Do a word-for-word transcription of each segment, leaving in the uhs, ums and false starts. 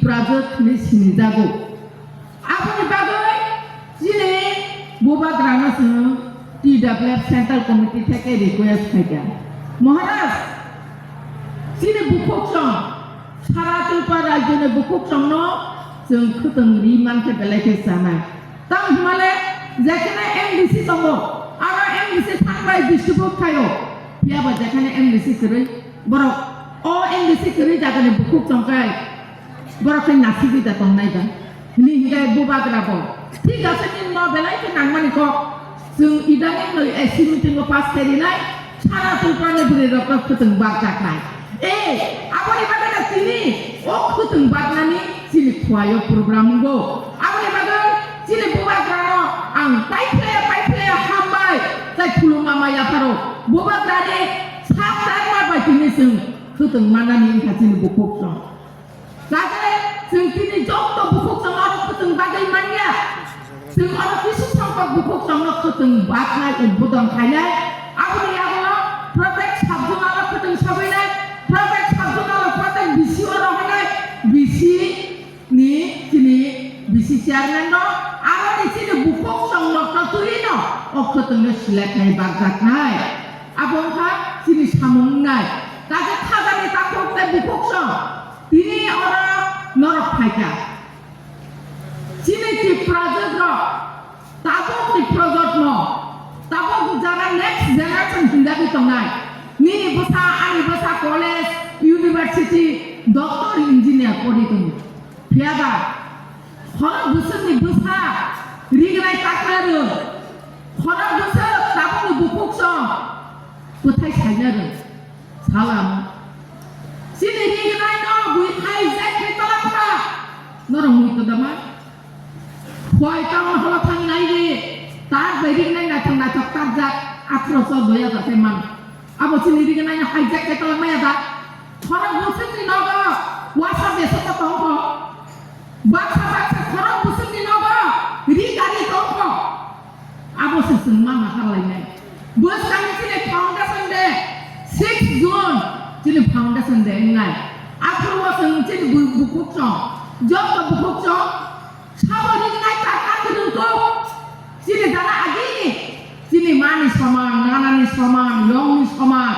Prajwk hinwi sinijago. Aboni bagwi chini bubagrano chwng T W F Central Committee theke request khaikha, Maharaj, chini bukhuk chwng, sara Tripura rajyoni bukhuk chwngno chwng khwtwng ri mankhe belai khe chanai. Tamo hwnmale jekhane M D C tongo, aro M D C thangbai distribute khaio. Phiyaba jekhane M D C kwrwi, borok o M D C kwrwi jagani bukhuk chwngkhe borok khe nasigwi da tongnai ba. Hini hinkhe bubagra bo. Thik ase, nini no belai khe nangmani kok. Chwng idani noi A C meeting o pass khe rinai, sara Tripura ni bwrwi rok no khwtwng bakjaknai. E, aboni bagwi no tini o khwtwng baknani chini Khowai o program wngo. Aboni bagwi chini bubagrano ang paiphlaiya, paiphlaiya hambai, tei khulumma ma yapharo. Bubagrani sak tarma bai tini chwng khwtwng manani wngkha chini bukhuk chwng. Kake chwng tini joto bukhuk chwng oro khwtwng bagwi manya. Chwng oro kisu songkok bukhuk chwngno khwtwng baknai, udbodon khainai. Aboni yagulo protect sub-zonal o khwtwng sogwinai, protect sub-zonal o protect B C o rohornai, B C ni chini B C chairman no, aroni chini bukhuk chwng nokno twi no o khwtwng no select nai bakjaknai. Abo wngkha chini samung wngnai. Kake khajani takhuk tei bukhuk chwng. Tini oro norok phaikha. Chini Tiprajwk rok, tabukni projotmo, tabuk jara next generation hinjagwi tongnai. Nini bwsa, ani bwsa college, university, doctor, engineer pori tongo. Phiyaba, khorok bwswkni bwsa rignai takna rwng, khorok bwswk tabukni bukhuk chwng bwthai saina rwng. Salam. Chini rignai no bui hijack khe talak kha. Norok mui to dama. Khoi tang holo thang nai ri. Tak bai rignai naithok naithok takjak athroso doi hajar khe man. Abo chini rignai no hijack khe talak maya da. Khorok bwswkni nogo wasa beso ko tong kho. Baksa baksa khorok bwswkni nogo ri gari tongkho. Abo se chwng ma ma kharlainai. Bwskangni chini foundation day, six June chini foundation day wngnai. Aphuru o chwng chini bu-, bukhuk chwng, joto bukhuk chwng sabo rignai ta ka kwrwng kok. Chini jara agini, chini mani soman, nanani soman, yongni soman,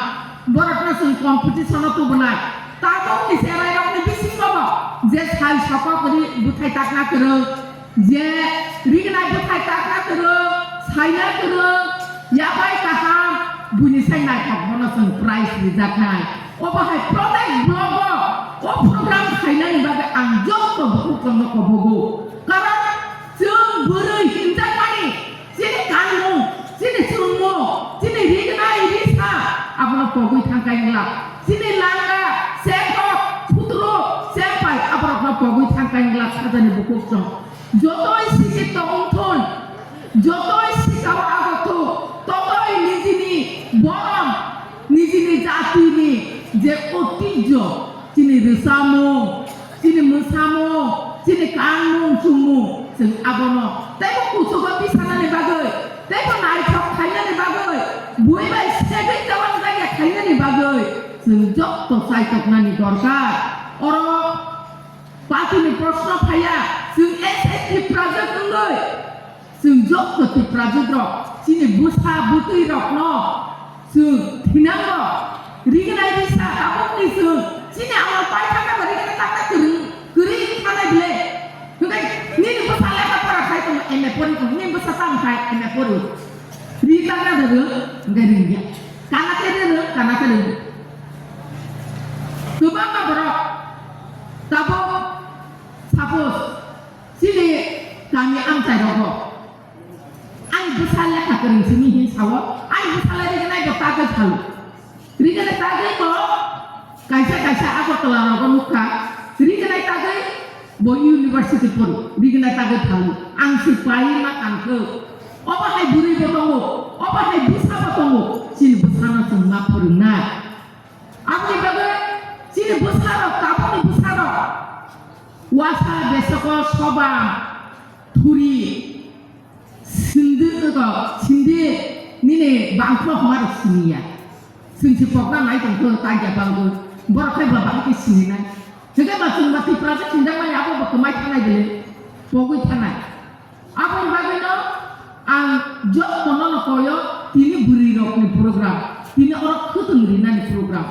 borokno chwng competition o tubunai. Tabukni cherairokni bisingo bo je sai sokok ri bwthai takna kwrwng, je rignai bwthai takna kwrwng, saina kwrwng, yabai kaham, buini sai naithok bono chwng prize rijaknai. Obo hai protect block o, o program khainani bagwi ang joto bukhuk chwngno kobogo. Karon chwng bwrwi hinjakmani, chini kanmung, chini chwngmung, chini rignai risa, abono pogwi thangkai wngla. Chini langa, sekhok, khutro, sempai, aborokno pogwi thangkai wngla khajani bukhuk chwng. Jotoi sikito wngthun, jotoi sikao agothun, totoi nijini borom, nijini jatini je oitijjo, chini rwchapmung, chini mwsamung, chini kanmung chumung, chwng abono teibo kuchugo tisanani bagwi, teibo naithok khainani bagwi, bui bai segwi tewang jagya khainani bagwi chwng jotto chaitoknani dorkar. Oro partyni proshno phaiya, chwng S S T project wngwi. Chwng joto Tiprajwk rok, chini bwsa bwtwi rokno chwng thinango. Rignai risa tabukni chwng chini amal paithakma ba rignai takna kwrwng kwrwi thanai bwle. Hwnkhe nini bwsa lekha pora khai tongo, M A pori tongo, nini bwsa tamo khai M A pori. Ri takna da rwng, hwnkhe rwngya. Kana khe rwng, kana khe rwng. Kwbangma borok tabuk, suppose, chini kami amchai rogo. Ani bwsa lekha kwrwng simi hin sao, ani bwsa le rignai bo tagwi phalo. Rignai tagwi bo kaisa kaisa Agartala rogo nukha, rignai tagwi bo university poro, rignai tagwi phalo. Ang se pai ma tangkho. Obo hai bwrwi bo tongo, obo hai bwsa bo tongo, chini bwsano chwng ma phwrwngnai. Aboni bagwi chini bwsarok, tabukni bwsarok wasa besoko soba thuri sindi, sindi nini bangkho hwnmarok siniya. Chwng se pokna nai tongkho tangya bangwi, borok khe ba bahai khe sininai. Hwnkhe ba chwng ba Tiprasa sinjakmani abo bo kwmai thanai bele, pogwi thanai. Aboni bagwino ang jotono no koyo tini bwrwirokni program, tini oro khwtwng rinani program.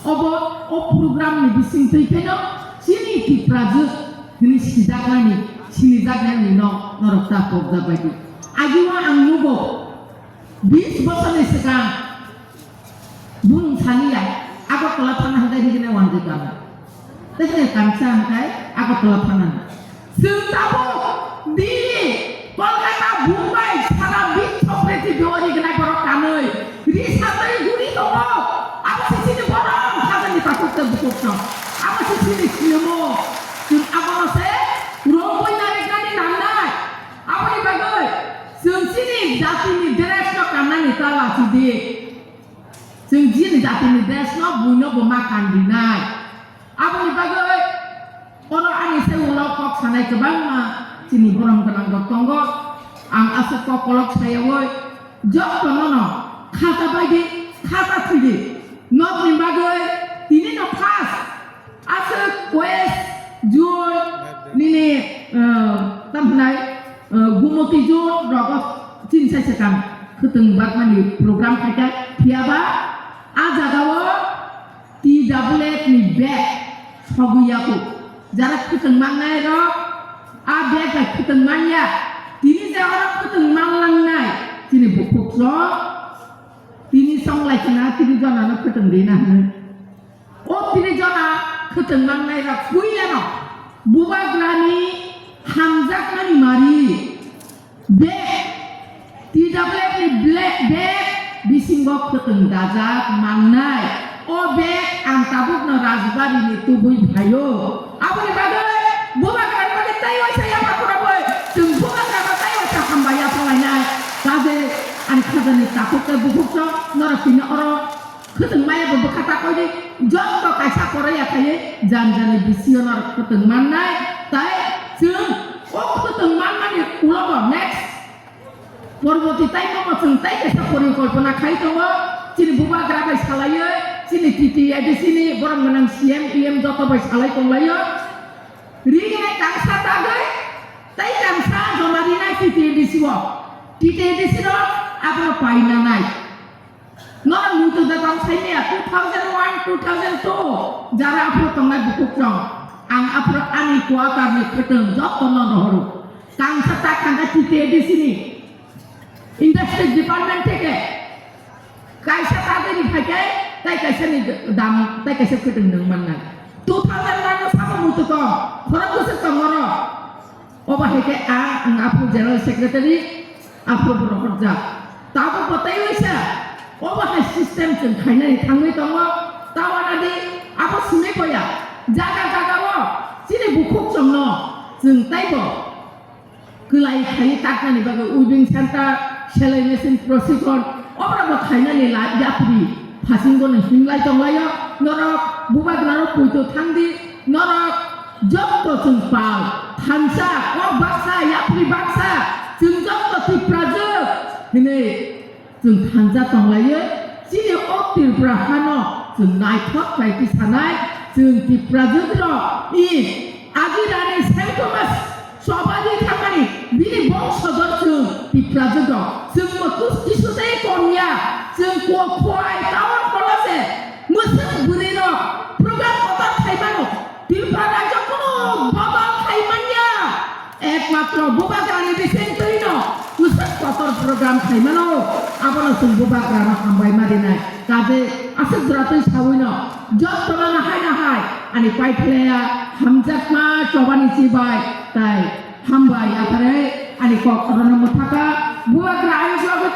Obo o programni bisingtwi pheno chini Tiprajwk hwnwi sijaknani, sinijaknani no norok ta pokjak bai di. Agio ang nugo, bis bosorni swkang bumung saniya, Agartala thana hwnkhe higine wanjwi kami. Tei hwnkhe kamsa hwnkhe Agartala thana. Chwng tabuk Delhi, Kolkata, Bombay, sara biswo prithibi o rignai borok kanwi, risatwi guri tongo. Abo se chini borom khajani takhuk tei bukhuk no. Abo se chini sinimo. Chwng abono se romwi nariknani nangnai. Aboni bagwi chwng chini jatini dress no kannani ta lachi di. Chwng chini jatini dress no buino bo ma kan rinai. Aboni bagwi oro ani se ulo kok sanai kwbangma chini borom gwnang rok tongo. Ang aswk kok kolok sayawi jotono no khata bai di, khata thwi di. Nokni bagwi tini no first aswk West Zone nini, eh, tamhnai, eh, Gumoti Zone rogo chini sai swkang khwtwng bakmani program khaikha. Phiyaba a jagao T W F ni bag sogwi yaku. Jara khwtwng mannai rok a bag bai khwtwng manya. Tini je oro khwtwng manlangnai chini bukhuk rok tini songlai khna tini jona no khwtwng rina hwnwi. O tini jona khwtwng mangnai rok puilano bubagrani hamjakmani mari. Bag, T W F ni bla-, bag bisingo khwtwng dajak mannai. O bag ang tabukno Rajbari ni tubui phaio. Aboni bagwi bubagrani bagwi tei waisa yapha khorobwi chwng bubagrano tei waisa hambai yapha lainai. Kaje ani khajani takhuk tei bukhuk chwng norok tini oro khwtwng maya bo bwkha ta koidi, joto kaisa koroi ya khaiwi jani jani bisio norok khwtwng mannai, tai chwng o khwtwng manmani ulo bo next porborti time o chwng tai kaisa porikolpona khai tongo, chini bubagra bai salaiwi, chini T T A D C ni borom gwnang C M, E M joto bai salai tonglaio, rinai kangsa tagwi, tai kangsa joma rinai T T A D C o, T T A D C rok abono painanai. Norok muitu da tong saimaya two thousand one, two thousand two, jara aphuru tongnai bukhuk chwng. Ang aphuru ani quarter ni khwtwng joto no rohoro. Kangsa ta khangkha T T A D C ni Industry Department theke kaisa ta dei ni phaikhe tai kaisa ni dam, tai kaisa khwtwng nwng mannai. Two thousand one no sabo muitu tong, khorok bwswk tong oro. Obo hai khe ang, ang aphuru General Secretary, aphuru bo rohorjak. Tabuk bo tei waisa, obo hai system chwng khainani thangwi tongo, ta uanadi abo simi boya. Jaga jaga o chini bukhuk chwngno chwng teibo kwlai khaiwi taknani bagwi weaving center, selai machine prosikon, oborokno khainani la yapri. Phasingo no hinlai tonglaio, norok bubagrarok puito thangdi, norok jotto chwng pal, thansa, kok baksa, yapri baksa, chwng jotto Tiprajwk hinwi chwng thansa tonglaio. Chini o Tripura hano chwng naithok khlai khe sanai, chwng Tiprajwk rok i Agi Rani Saint Thomas Chobani thangmani bini bongso dor chwng Tiprajwk rok. Chwng bo tus-, kisu tei kom ya. Chwng ko-, Khowai town holo se mwswk bwrwi rok program kotor khai mano. Tripura rajyo kunu bodol khai man ya. Ekmatro bubagrani bising twi no mwswk kotor program khai mano. Abono chwng bubagrano hambai ma rinai. Kaje aswk jora twi sawi no jotono nahai nahai ani paithlaya hamjakma Chobani chibai tai hambai yapharwi ani kok orono mwthaka bubagra ayuk logo.